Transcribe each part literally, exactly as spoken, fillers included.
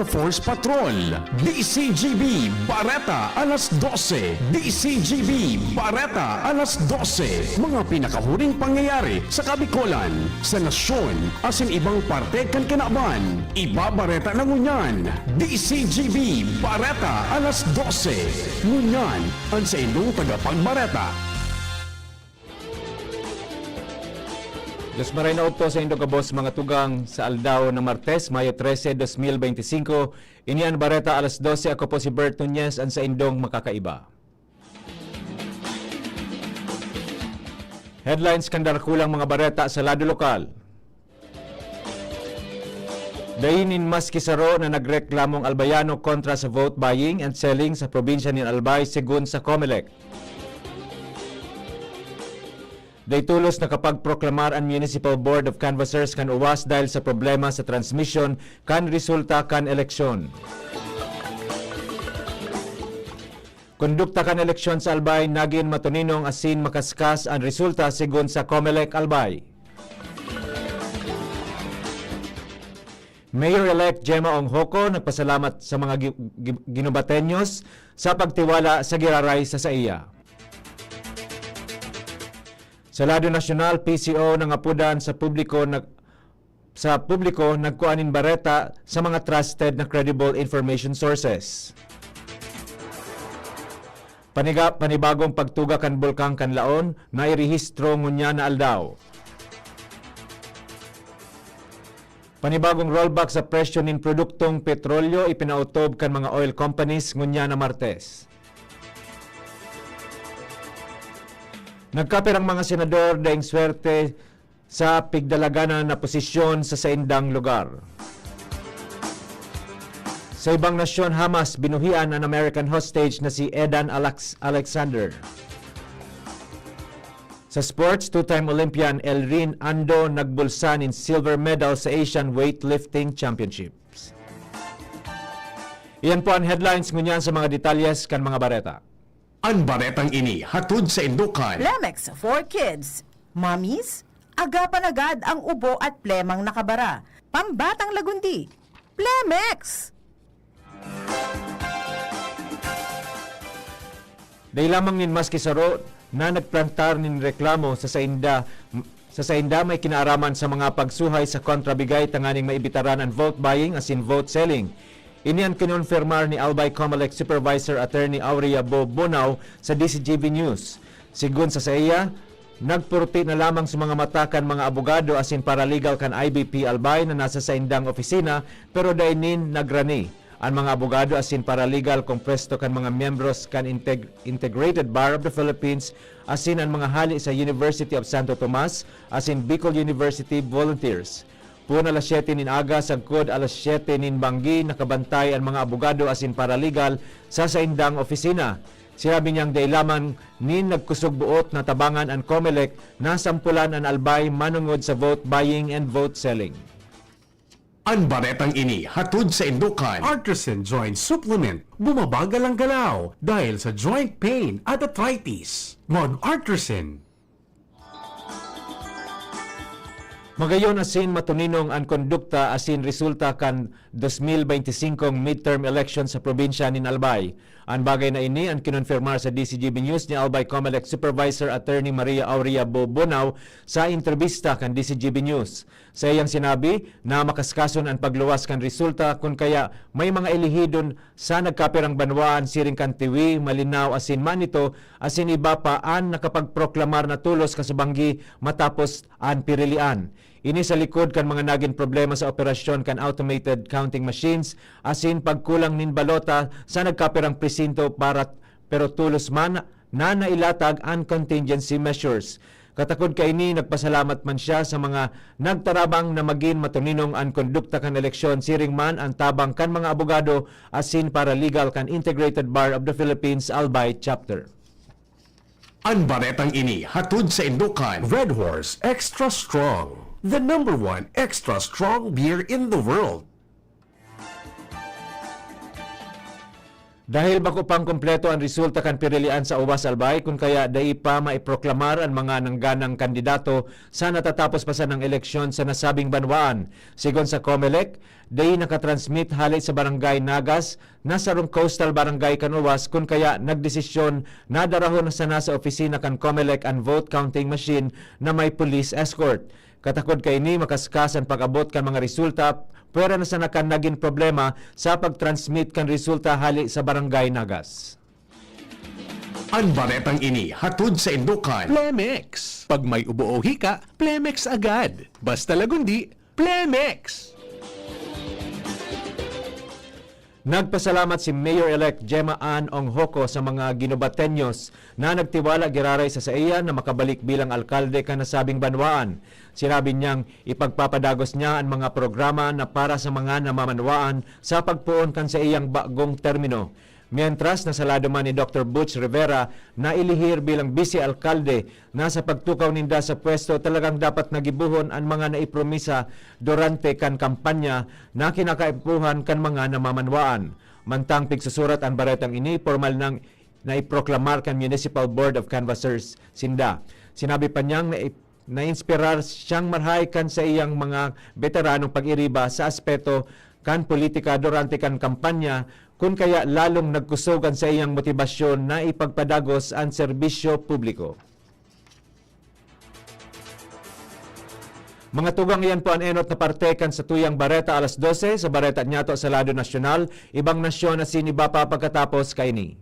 Force Patrol, D C G B, Bareta alas dose, D C G B, Bareta alas dose. Mga pinakahuring pangyayari sa Kabikolan, sa nasyon, asin ibang parte kan kinaban. Ibabareta na ngunyan, D C G B, Bareta alas dose. Ngunyan, an saindong tagapagbareta. Diyos maray na udto sa indo gabos, mga tugang, sa aldaw na Martes, Mayo trese, dos mil beinti singko. Ini an Bareta Alas Dose. Ako po si Bert Nunez, an saindong makakaiba. Headlines kan darakulang mga bareta sa lado lokal. Dai nin maski saro na nagreklamong Albayano kontra sa vote buying and selling sa probinsya nin Albay, segun sa Comelec. Dai tolos nakapagproklamar an Municipal Board of Canvassers kan UWAS dahil sa problema sa transmisyon kan resulta kan eleksyon. Kondukta kan eleksyon sa Albay, nagin matuninong asin makaskas an resulta, segun sa Comelec Albay. Mayor-elect Gemma Onghoco nagpasalamat sa mga gi-, gi-, Guinobateños sa pagtiwala sa giraray sa saiya. Sa lado nasyonal, P C O nangapodan sa publiko nag-, sa publiko nagkua nin bareta sa mga trusted na credible information sources. Paniga-, panibagong pagtuga kan Bulkang Kanlaon nairehistro ngunyan na aldaw. Panibagong rollback sa presyo nin produktong petrolyo ipinautob kan mga oil companies ngunyan na Martes. Nagkapirang mga senador daing swerte sa pigdalaganan na posisyon sa saindang lugar. Sa ibang nasyon, Hamas binuhian an American hostage na si Edan Alex-, Alexander. Sa sports, two-time Olympian Elrin Ando nagbulsa nin silver medal sa Asian Weightlifting Championships. Iyan po an headlines ngunyan. Sa mga detalyes kan mga bareta. An baretang ini hatod saindo kan Plemex for Kids. Mommies, agapan agad ang ubo at plemang nakabara. Pambatang lagundi, Plemex! Dai lamang nin maski saro na nagplantar nin reklamo sa sainda, sa sainda may kinaaraman sa mga pagsuhay sa kontrabigay tanganing maibitaran an vote buying asin vote selling. Ini an kinonfirmar ni Albay Comelec Supervisor Attorney Aurea Bo Bonao sa D C G B News. Segun sa saiya, nagpuruti na lamang sa mga mata kan mga abogado asin paralegal kan I B P Albay na nasa saindang opisina, pero dai nin nagrani. An mga abogado asin paralegal kompwesto kan mga miyembros kan Integ-, Integrated Bar of the Philippines asin an mga hali sa University of Santo Tomas asin Bicol University volunteers. Poon alas siyete nin aga sagkod alas siyete nin banggi, nakabantay an mga abogado asin paralegal sa saindang opisina. Sinabi niyang dai lamang nin nagkusog boot natabangan an Comelec, nasampulan an Albay manongod sa vote buying and vote selling. An baretang ini hatod saindo kan Artisan Joint Supplement. Bumabagal ang galaw dahil sa joint pain at arthritis. Mag-Artisan. Magayon asin matuninong an kondukta asin resulta kan dos mil beinti singkong midterm election sa probinsya nin Albay. An bagay na ini an kinonfirmar sa D C G B News ni Albay Comelec Supervisor Attorney Maria Aurea Bo Bonao sa entrebista kan D C G B News. Saiyang sinabi na makaskason an pagluwas kan resulta, kun kaya may mga elehidon sa nagkapirang banwaan siring kan Tiwi, Malinao asin Manito, asin iba pa an nakapagproklamar na tolos kasubanggi matapos an pirilian. Ini sa likod kan mga nagin problema sa operasyon kan automated counting machines asin pagkulang nin balota sa nagkapirang presinto para, pero tolos man na nailatag an contingency measures. Katakod kaini, nagpasalamat man siya sa mga nagtarabang na magin matuninong an kondukta kan eleksyon, siring man an tabang kan mga abogado asin paralegal kan Integrated Bar of the Philippines Albay Chapter. An baretang ini hatod saindo kan Red Horse Extra Strong, the number one extra strong beer in the world. Dahil bako pang kompleto an resulta kan pirilian sa Uwas Albay, kun kaya dai pa maiproklamar an mga nangganang kandidato sa natatapos pa sanang eleksyon sa nasabing banwaan. Sigon sa Comelec, dai nakatransmit hale sa Barangay Nagas na sarong coastal barangay kan Uwas, kun kaya nagdesisyon na darahon sana sa opisina kan Comelec an vote counting machine na may police escort. Katakod kaini, makaskas an pag-abot kan mga resulta, pwera na sana kan nagin problema sa pag-transmit kan resulta hale sa Barangay Nagas. An baretang ini hatod saindo kan Plemex. Pag may ubo o hika, Plemex agad. Basta lagundi, Plemex! Nagpasalamat si Mayor-elect Gemma Ann Onghoco sa mga Guinobateños na nagtiwala giraray sa saiya na makabalik bilang alkalde kan nasabing banwaan. Sinabi niyang ipagpapadagos niya an mga programa na para sa mga namamanwaan sa pagpoon kan saiyang bagong termino. Mientras, nasalado man ni Doctor Butch Rivera na ilihir bilang bise-alkalde na sa pagtukaw ninda sa pwesto, talagang dapat na gibohon an mga naipromisa durante kan kampanya na kinakaipuhan kan mga namamanwaan. Mantang pigsusurat an baretang ini, pormal nang naiproklamar kan Municipal Board of Canvassers sinda. Sinabi pa niyang nai-, nainspirar siyang marhay kan saiyang mga beteranong pag-iriba sa aspeto kan politika durante kan kampanya, kun kaya lalong nagkusog an saiyang motibasyon na ipagpadagos an serbisyo publiko. Mga tugang, iyan po an enot na parte kan satuyang bareta alas dose. Sa bareta niyato sa lado nasyonal, ibang nasyon asin iba pa pagkatapos kaini.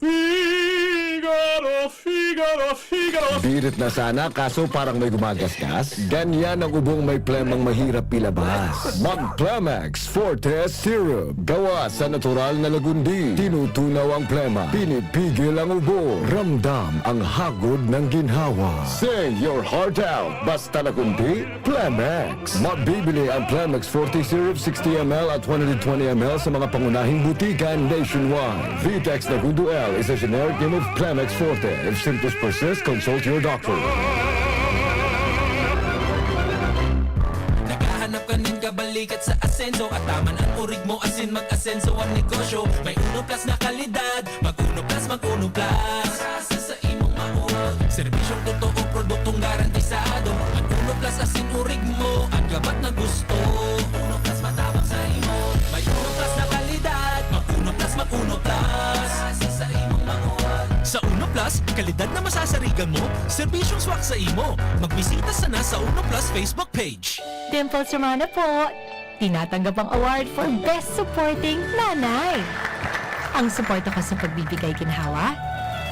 Figaro, Figaro, Figaro! Birit na sana, kaso parang may gumagasgas. Ganyan ang ubong may plemang mahirap ilabas. Mag Plemex Forte Syrup. Gawa sa natural na lagundi. Tinutunaw ang plema. Pinipigil ang ubo. Ramdam ang hagod ng ginhawa. Sing your heart out. Basta lagundi, Plemex. Mabibili ang Plemex Forte Syrup sixty M L at one hundred twenty M L sa mga pangunahing butika nationwide. Vitex Lagundo L is a generic name of Plemex Forte. If symptoms persist, consult your doctor. Naghahanap ka nin kabalikat sa asenso, at taman an urig mo asin mag-asenso ang negosyo. May Uno Plus na kalidad, mag Uno Plus, mag Uno Plus. Sa imong mauot. Serbisyong totoo, produktong garantisado. Mag Uno Plus asin urig mo, an gabat na gusto. Uno Plus matabang sa imo. May Uno Plus na kalidad. Mag Uno Plus, mag Uno Plus. Sa imong mauot. Sa Uno Plus, kalidad na masasarigan mo, serbisyong swak sa imo. Magbisita sana sa Uno Plus Facebook page. Dimples Romana po! Tinatanggap ang award for Best Supporting Nanay. Ang suporta ko sa pagbibigay ginhawa,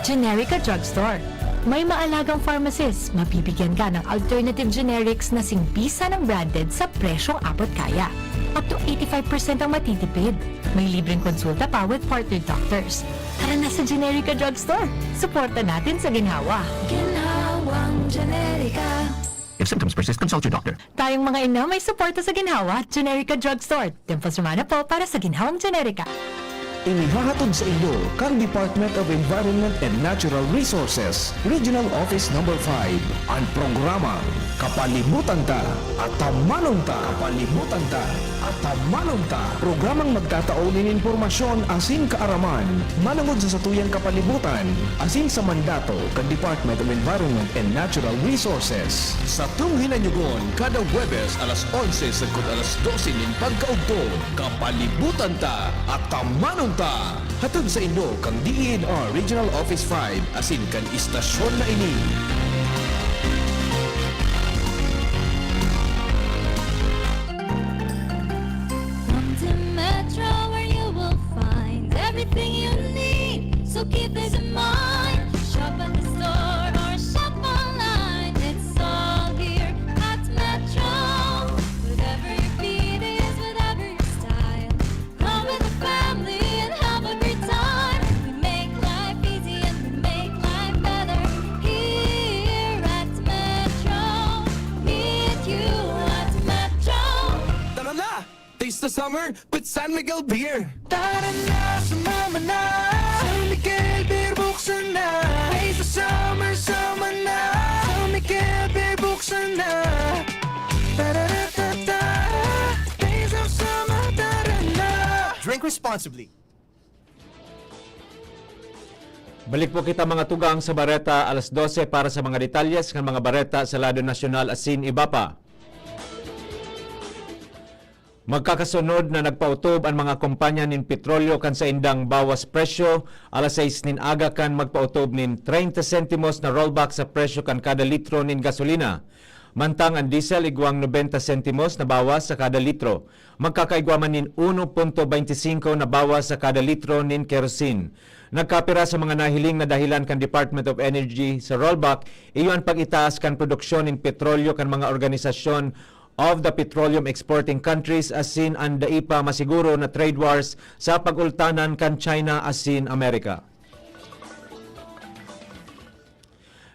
Generica Drugstore. May maalagang pharmacist, mabibigyan ka ng alternative generics na singpisa ng branded sa presyong abot kaya. Up to eighty-five percent ang matitipid. May libreng konsulta pa with partner doctors. Tara na sa Generica Drugstore. Suporta natin sa ginhawa. Ginhawang Generica. If symptoms persist, consult your doctor. Tayong mga ina, may suporta sa ginhawa. Generica Drugstore. Dimples Romana po para sa Ginhawang Generica. Inihahatod sa inyo kan Department of Environment and Natural Resources, Regional Office Number five, an programang Kapalibutan Ta, Atamanon Ta. Kapalibutan Ta, Atamanon Ta. Programang magtatao nin impormasyon asin kaaraman manongod sa satuyang kapalibutan asin sa mandato kan Department of Environment and Natural Resources. Satong hinanyugon kada Huwebes alas onse sagkod alas dose nin pagkaugto. Kapalibutan Ta, Atamanon Ta. Hatod sa inyo kan D E N R Regional Office five asin kan istasyon na ini. Come to Metro, where you will find everything you need. So keep this in mind. Shop at the store or shop online. It's all here at Metro. Whatever your fit is, whatever your style. Come with the family and have a great time. We make life easy and we make life better. Here at Metro, meet you at Metro. Tara na! Taste the summer with San Miguel Beer! Tara na, sumama na! San Miguel Beer, buksan na! Taste the summer, sama na! San Miguel Beer, buksan na! Tararatata! Taste of summer, tara na! Drink responsibly. Balik po kita, mga tugang, sa bareta alas dose para sa mga detalyes kan mga bareta sa lado nasyonal asin iba pa. Magkakasunod na nagpautob an mga kompanya nin petrolyo kan saindang bawas presyo. Alas sais nin aga kan magpautob nin treinta sentimos na rollback sa presyo kan kada litro nin gasolina. Mantang an diesel igwang nobenta sentimos na bawas sa kada litro. Magkakaigwa man nin uno punto baynte singko na bawas sa kada litro nin kerosene. Nagkapira sa mga nahiling na dahilan kan Department of Energy sa rollback, iyo an pag-itaas kan produksyon nin petrolyo kan mga organisasyon of the petroleum exporting countries asin an dai pa masiguro na trade wars sa pag-ultanan kan China asin Amerika.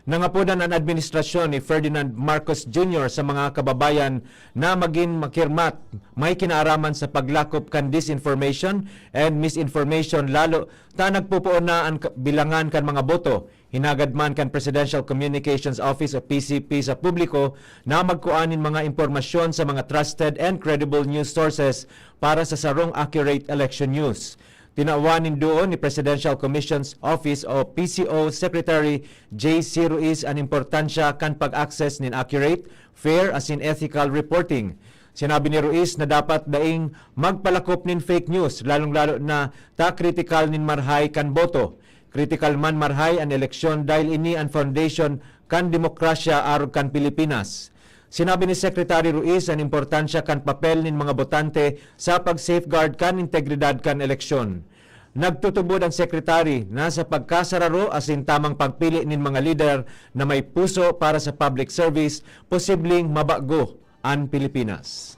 Nangapodan an administrasyon ni Ferdinand Marcos Junior sa mga kababayan na magin makirmat, may kinaaraman sa paglakop kan disinformation and misinformation, lalo ta nagpupuon na an ka-, bilangan kan mga boto. Hinagad man kan Presidential Communications Office o P C P sa publiko na magkua nin mga impormasyon sa mga trusted and credible news sources para sa sarong accurate election news. Tinawan nin duon ni Presidential Commission's Office o P C O Secretary J C Ruiz an importansya kan pag-access nin accurate, fair asin ethical reporting. Sinabi ni Ruiz na dapat daing magpalakop nin fake news, lalong-lalo na ta kritikal nin marhay kan boto. Kritikal man marhay an eleksyon dahil ini an foundation kan demokrasya arog kan Pilipinas. Sinabi ni Secretary Ruiz an importansya kan papel nin mga botante sa pag-safeguard kan integridad kan eleksyon. Nagtutubod ang Secretary na sa pagkasararo asin tamang pagpili nin mga lider na may puso para sa public service, posibleng mabago an Pilipinas.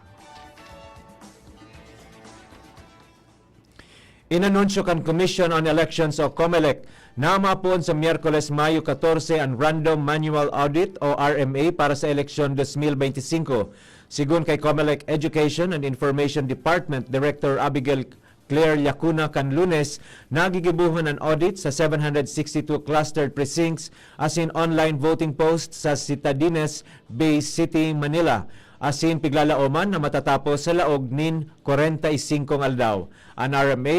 Inanunsyo kan Commission on Elections o COMELEC na mapoon sa Miyerkules, Mayo katorse, an Random Manual Audit o R M A para sa eleksyon dos mil benti singko. Sigon kay COMELEC Education and Information Department Director Abigail Claire Lacuna kan Lunes, nagigibohon an audit sa seven hundred sixty-two clustered precincts asin online voting posts sa Citadines Bay City, Manila, asin piglalaoman na matatapos sa laog nin kwarenta y singkong aldaw. An R M A,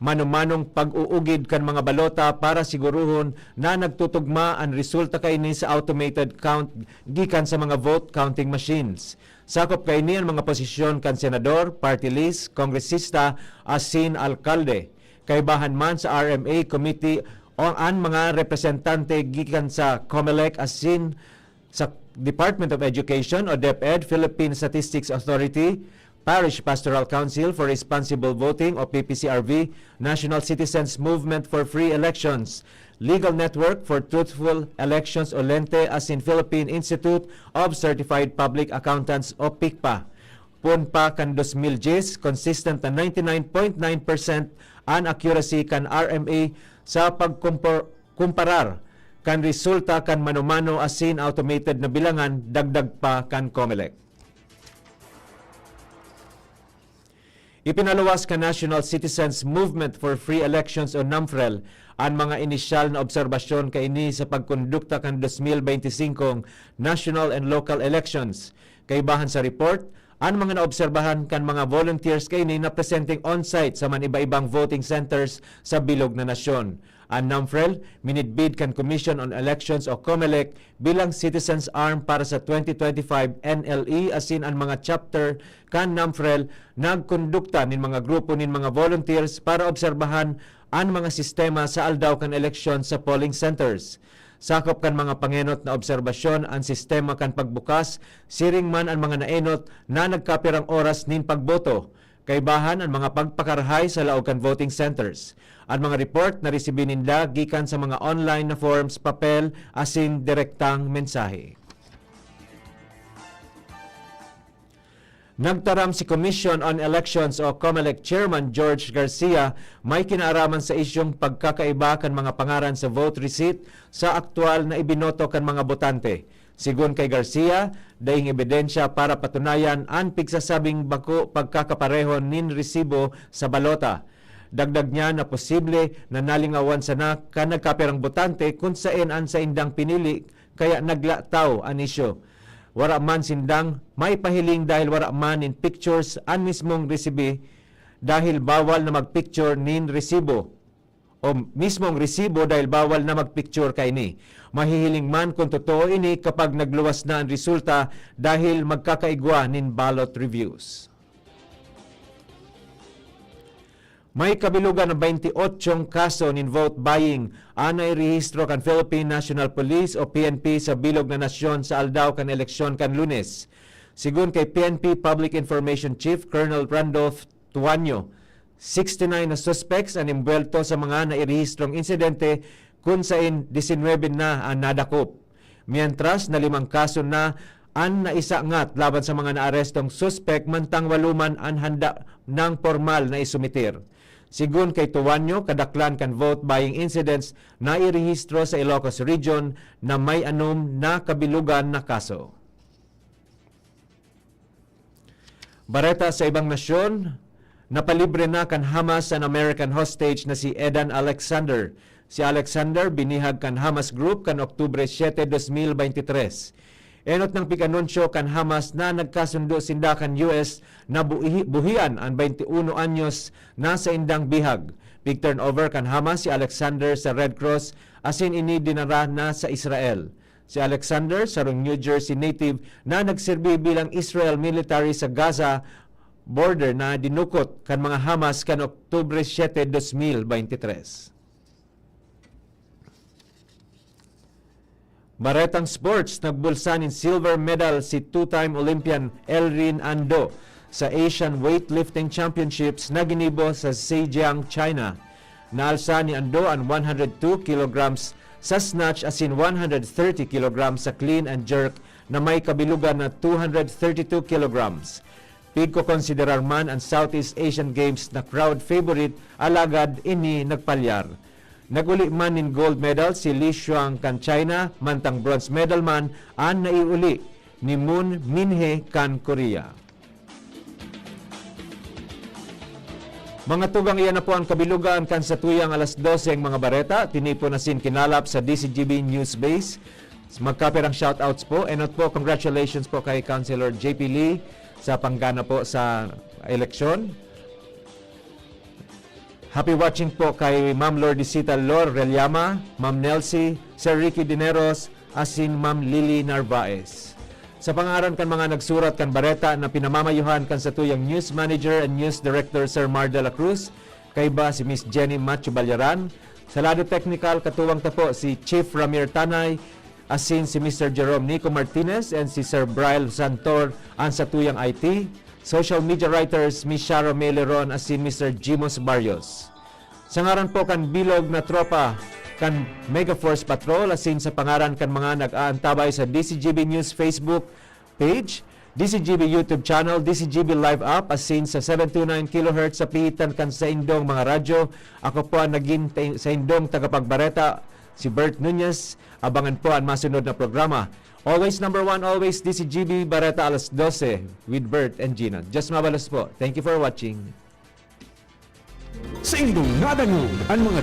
mano-manong pag-uugid kan mga balota para siguruhon na nagtutugma an resulta kaini sa automated count gikan sa mga vote counting machines. Sakop kaini an mga posisyon kan senador, party list, kongresista, asin alkalde. Kaibahan man sa R M A committee o an mga representante gikan sa COMELEC asin sa Department of Education o DepEd, Philippine Statistics Authority, Parish Pastoral Council for Responsible Voting o P P C R V, National Citizens Movement for Free Elections, Legal Network for Truthful Elections o LENTE, asin Philippine Institute of Certified Public Accountants o PICPA. Poon pa kan dos mil dyes, consistent na ninety nine point nine percent an accuracy kan R M A sa pagkumpar-, kumparar kan resulta kan mano-mano asin automated na bilangan, dagdag pa kan COMELEC. Ipinaluwas kan National Citizens Movement for Free Elections o NAMFREL an mga inisyal na obserbasyon kaini sa pagkondukta kan dos mil benti singkong national and local elections. Kaibahan sa report, an mga naobserbahan kan mga volunteers kaini na presenteng on-site sa man iba-ibang voting centers sa bilog na nasyon. An NAMFREL, minidbid kan Commission on Elections o COMELEC, bilang citizens arm para sa twenty twenty-five N L E, asin an mga chapter kan NAMFREL nagkondukta nin mga grupo nin mga volunteers para obserbahan an mga sistema sa aldaw kan eleksyon sa polling centers. Sakop kan mga pangenot na obserbasyon an sistema kan pagbukas, siring man an mga naenot na nagkapirang oras nin pagboto. Kaibahan an mga pagpakarahay sa laog kan voting centers. An mga report naresibi ninda gikan sa mga online na forms, papel, asin direktang mensahe. Nagtaram si Commission on Elections o COMELEC Chairman George Garcia may kinaaraman sa isyung pagkakaiba kan mga pangaran sa vote receipt sa aktual na ibinoto kan mga botante. Sigon kay Garcia, daing ebidensya para patunayan an pigsasabing bako pagkakapareho nin resibo sa balota. Dagdag niya na posible na nalingawan sana kan nagkapirang botante kun saen an saindang pinili, kaya naglataw an isyu. Wara man sindang maipahiling dahil wara man nin pictures an mismong resibi, dahil bawal na magpicture nin resibo o mismong resibo dahil bawal na magpicture kaini. Mahihiling man kung totoo ini kapag nagluwas na an resulta dahil magkakaigwa nin ballot reviews. May kabilugan na baynti otsong kaso nin vote buying an nairehistro kan Philippine National Police o P N P sa bilog na nasyon sa aldaw kan eleksyon kan Lunes. Sigon kay P N P Public Information Chief Colonel Randolph Tuanyo, sixty-nine na suspects an embuwelto sa mga nairehistrong insidente, kun sain disinwebe na an nadakop. Mientras na limang kaso na an naisangat laban sa mga naarestong suspek, mantang walo man an handa nang pormal na isumitir. Sigon kay Tuanyo, kadaklan kan vote buying incidents na irehistro sa Ilocos Region na may anom na kabilugan na kaso. Bareta sa ibang nasyon, napalibre na kan Hamas an American hostage na si Edan Alexander. Si Alexander binihag kan Hamas Group kan Oktubre siete, dos mil beintitres. Enot nang pig-anunsyo kan Hamas na nagkasundo sinda kan U S na buhi-, buhian an baynti uno anyos na saindang bihag. Pig-turnover kan Hamas si Alexander sa Red Cross asin ini dinara na sa Israel. Si Alexander, sarong New Jersey native na nagserbi bilang Israel military sa Gaza border na dinukot kan mga Hamas kan Oktubre siete, dos mil beintitres. Baretang sports, nagbulsa nin silver medal si two-time Olympian Elrin Ando sa Asian Weightlifting Championships na ginibo sa Zhejiang, China. Naalsa ni Ando an one hundred two kilograms sa snatch asin one hundred thirty kilograms sa clean and jerk na may kabilugan na two hundred thirty-two kilograms. Pigkokonsiderar man an Southeast Asian Games na crowd favorite, alagad ini nagpalyar. Nag-uli man nin gold medal si Li Shuang kan China, mantang bronze medal man an naiuli ni Moon Minhee kan Korea. Mga tugang, iyan na po an kabilugan kan satuyang alas doseng mga bareta, tinipon asin kinalap sa D C G B News Base. Magkapirang shoutouts po. Enot po, congratulations po kay Councilor J P Lee sa panggana po sa eleksyon. Happy watching po kay Ma'am Lordisita Lor Reliama, Ma'am Nelsie, Sir Ricky Dineros, asin Ma'am Lily Narvaez. Sa pangaran kan mga nagsurat kan bareta na pinamamayuhan kan satuyang news manager and news director, Sir Mar de la Cruz, kaiba si Miss Jenny Macho Balyaran. Sa lado teknikal, katuwang ta po si Chief Ramir Tanay, asin si Mister Jerome Nico Martinez and si Sir Brian Santor an satuyang I T. Social media writers, Miss Shara May Leron asin Mister Jimos Barrios. Sa ngaran po kan bilog na tropa kan Mega Force Patrol asin sa pangaran kan mga nag-aantabay sa D C G B News Facebook page, D C G B YouTube channel, D C G B Live app, asin sa seven two nine kilohertz sa pihitan kan saindong mga radyo, ako po ang nagin ta-, saindong tagapagbareta, si Bert Nunez. Abangan po ang masunod na programa. Always number one, always D C G B Bareta alas dose with Bert and Gina. Diyos mabalos po. Thank you for watching. Saindong nadangog an mga